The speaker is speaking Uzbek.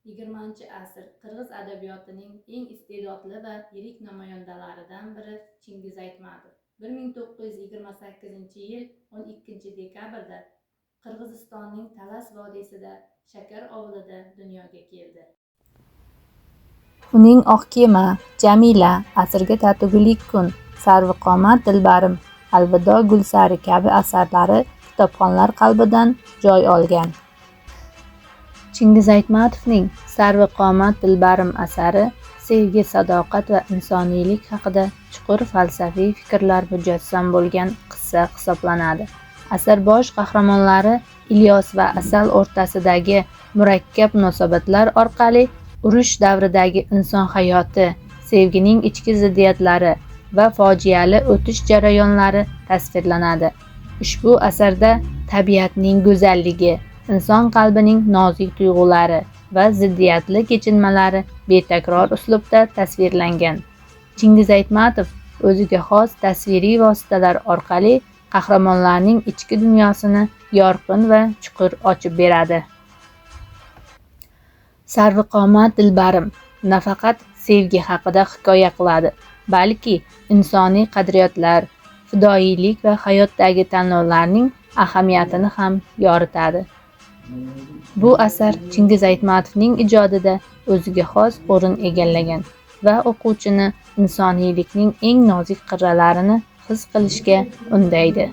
XX asr qirg'iz adabiyotining eng iste'dodli va yirik namoyandalaridan biri Chingiz Aytmatov 1928-yil 12 dekabrda Qirg'izistonning Talas vodiysida, Shakar ovulida dunyoga keldi. Uning "Oq kema", "Jamila", "Asrga tatigulik kun", "Sarviqomat dilbarim", "Alvido Gulsari" kabi asarlari kitobxonlar qalbidan joy olgan. Chingiz Aytmatovning "Sarviqomat dilbarim" asari sevgi, sadoqat va insoniylik haqida chuqur falsafiy fikrlar mujassam bo'lgan qissa hisoblanadi. Asar bosh qahramonlari Ilyos va Asal o'rtasidagi murakkab munosabatlar orqali urush davridagi inson hayoti, sevgining ichki ziddiyatlari va fojiali o'tish jarayonlari tasvirlanadi. Ushbu asarda tabiatning go'zalligi, inson qalbining nozik tuyg'ulari va ziddiyatli kechinmalari betakror uslubda tasvirlangan. Chingiz Aytmatov o'ziga xos tasviriy vositalar orqali qahramonlarning ichki dunyosini yorqin va chuqur ochib beradi. "Sarviqomat dilbarim" nafaqat sevgi haqida hikoya qiladi, balki insoniy qadriyatlar, fidoyilik va hayotdagi tanlovlarning ahamiyatini ham yoritadi. Bu asar Chingiz Aytmatovning ijodida o'ziga xos o'rin egallagan va o'quvchini insoniylikning eng nozik qirralarini his qilishga undaydi.